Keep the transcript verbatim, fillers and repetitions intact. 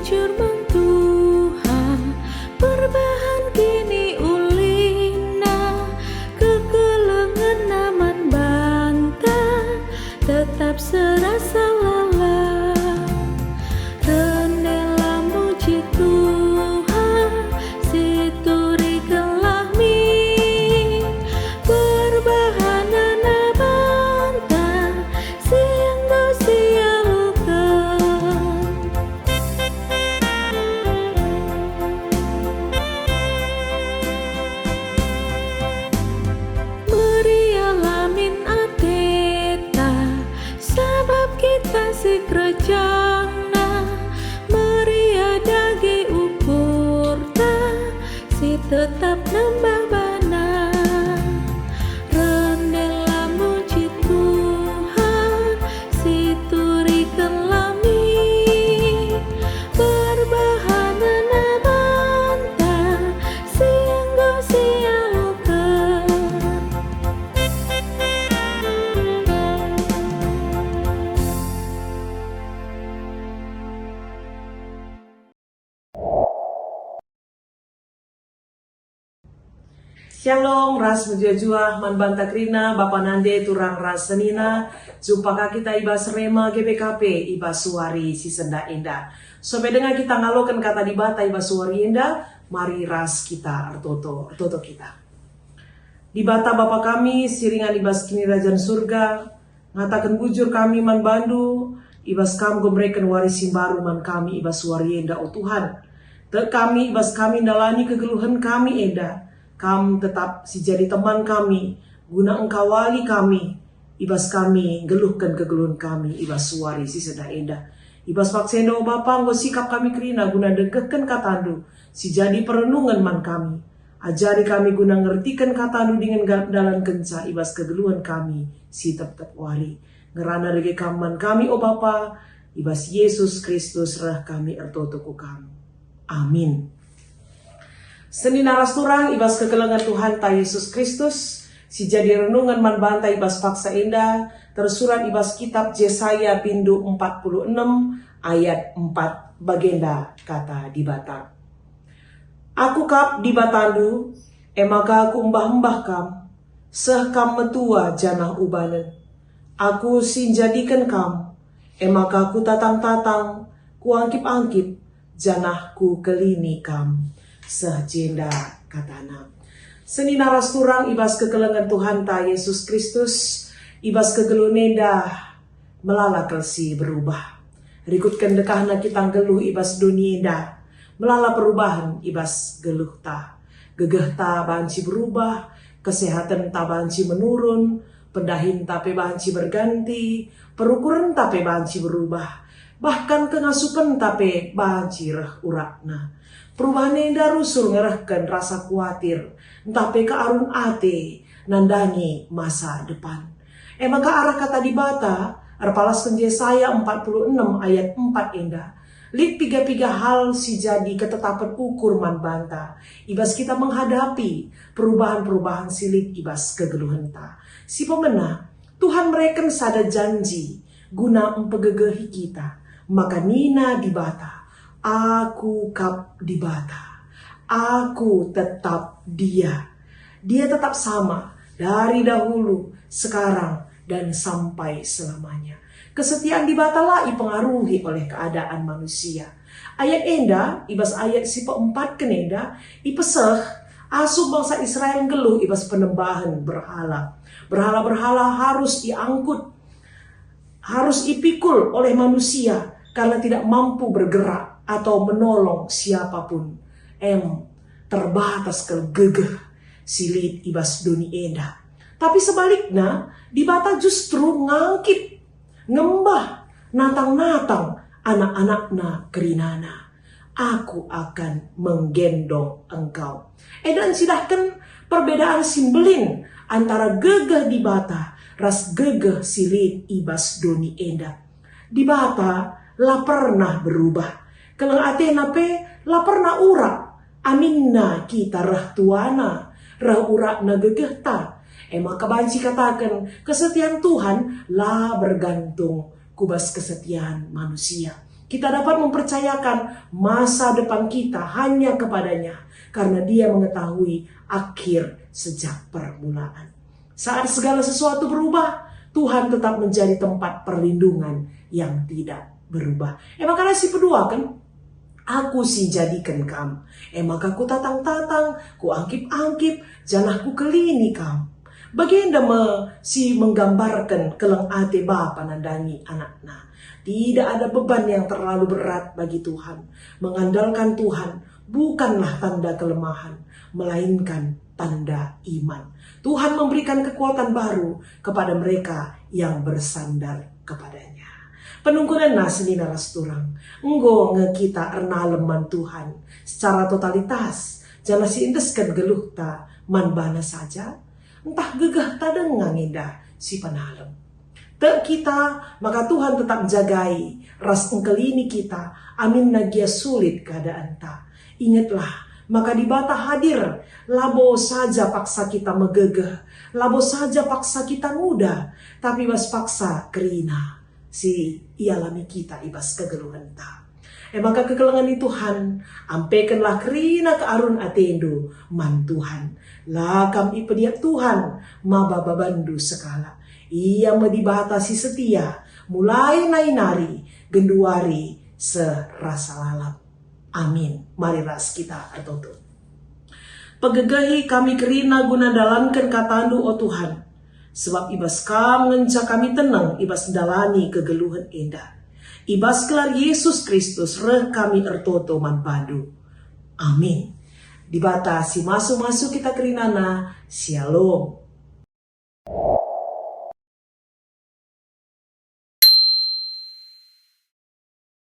Bujur man Tuhan, perbahan kini ulihna, kekelengenna man banta, tetap serasa lalap. Rendelah muji Tuhan, siturikenlah min, perbahanenna banta, si enggo sialuken. Meriahlah min ateta, sabap kita sikerajangna. Meriah dage ukurta, si tetap nembah baNa. Rendelah muji Tuhan, siturikenlah min, perbahanenna banta, si enggo sialuken. Shalom, ras mejuah-juah man banta kerina, bapa nande, turang ras senina. Jumpa ka kita i bas Rema G B K P i bas wari si sendah enda. Sope denga kita ngaloken Kata Dibata i bas wari enda, mari ras kita ertoto, ertoto kita. Dibata Bapa kami, si ringan i bas Kinirajan Surga, ngataken bujur kami man baNdu, i bas Kam enggo mereken wari si mbaru man kami i bas wari enda, o Tuhan. Tek kami, i bas kami ndalani kegeluhen kami enda, Kam tetap si jadi teman kami, guna engkawali kami, i bas kami nggeluhken kegeluhen kami i bas wari si sendah enda. I bas paksa enda, o Bapa, enggo sikap kami kerina guna ndengkehken KataNdu si jadi perenungen man kami. Ajari kami guna ngertiken KataNdu dingen ga-, ndalankenca i bas kegeluhen kami si tep-tep wari. Ngerana dage Kam man kami, o Bapa, i bas Yesus Kristus reh kami ertoto ku Kam. Amin. Senina ras turang, i bas kekelengen Tuhanta Yesus Kristus, si jadi renungen man banta i bas paksa enda, tersurat i bas kitab Jesaya bindu empat puluh enem ayat empat, bagenda Kata Dibata. Aku kap Dibatandu, e maka Kuembah-embah kam, seh kam metua janah ubanen. Aku si njadiken kam, e maka Kutatang-tatang, Kuangkip-angkip, janah Kukelini kam. Seh jenda katana. Senina ras turang i bas kekelengen Tuhanta Yesus Kristus, i bas kegeluhen enda, melala kal si berubah. Rikutken dekahna kita nggeluh i bas doni enda, melala perubahen i bas geluhta. Gegehta banci berubah, kesehatenta banci menurun, pendahinta pe banci berganti, perukurenta pe banci berubah, bahkan kengasupenta pe banci reh urakna. Perubahen enda rusur ngerehken rasa kuatir, ntah pe kearun ate nandangi masa depan. E maka arah Kata Dibata erpalasken Jesaya empat puluh enem ayat empat enda, lit piga-piga hal si jadi ketetapen ukur man banta i bas kita menghadapi perubahan-perubahan si lit i bas kegeluhenta. Si pemena, Tuhan mereken sada janji guna mpegegehi kita. Maka nina Dibata, "Aku kap Dibata. Aku tetap Dia." Dia tetap sama dari dahulu, sekarang, dan sampai selamanya. Kesetiaan Dibata la ipengaruhi oleh keadaan manusia. Ayat enda, i bas ayat si peempatken enda, ipeseh asup bangsa Israel nggeluh i bas penembahen berhala. Berhala-berhala harus iangkut, harus ipikul oleh manusia karena tidak mampu bergerak atau menolong siapapun. Em, terbatas kal gegeh si lit i bas doni enda. Tapi sebalikna, Dibata justru ngangkit, ngembah, natang-natang anak-anakna kerinana. "Aku akan menggendong engkau." Enda ncidahken perbedaan si mbelin antara gegeh Dibata ras gegeh si lit i bas doni enda. Dibata la pernah berubah. Keleng ateNa pe la pernah urak. Aminna kita reh tuana, reh urakna gegehta. E maka banci kataken, kesetian Tuhan la bergantung ku bas kesetian manusia. Kita dapat mempercayakan masa depan kita hanya kepada-Nya, karena Dia mengetahui akhir sejak permulaan. Saat segala sesuatu berubah, Tuhan tetap menjadi tempat perlindungan yang tidak berubah. E maka si peduaken, "Aku si njadiken kam." E maka kutatang-tatang, kuangkip-angkip, janah kukelini kam. Bagenda me si menggambarken keleng ate bapa nandangi anakna. Tidak ada beban yang terlalu berat bagi Tuhan. Mengandalkan Tuhan bukanlah tanda kelemahan, melainkan tanda iman. Tuhan memberikan kekuatan baru kepada mereka yang bersandar kepada-Nya. Penungkunenna senina ras turang, enggo nge kita ernalem man Tuhan secara totalitas, janah si endesken geluhta man baNa saja? Ntah gegehta denga nge enda si penalem? Tek kita maka Tuhan tetap njagai ras engkelini kita aminna gia sulit keadaanta. Ingetlah maka Dibata hadir labo saja paksa kita megegeh, labo saja paksa kita nguda, tapi bas paksa kerina si ialami kita i bas kegeluhenta. E maka kekelengen ni Tuhan, ampekenlah kerina kearun atendu man Tuhan. La kam ipediat Tuhan maba babanndu sekalak. Ia me Dibata si setia, mulai nai nari, genduari seh rasa lalap. Amin. Mari ras kita ertoto. Pegegehi kami kerina guna ndalanken katandu, o Tuhan, sebab i bas Kam ngenca kami teneng i bas ndalani kegeluhen enda. I bas gelar Yesus Kristus reh kami ertoto man bandu. Amin. Dibata si masu-masu kita kerinana. Syalom.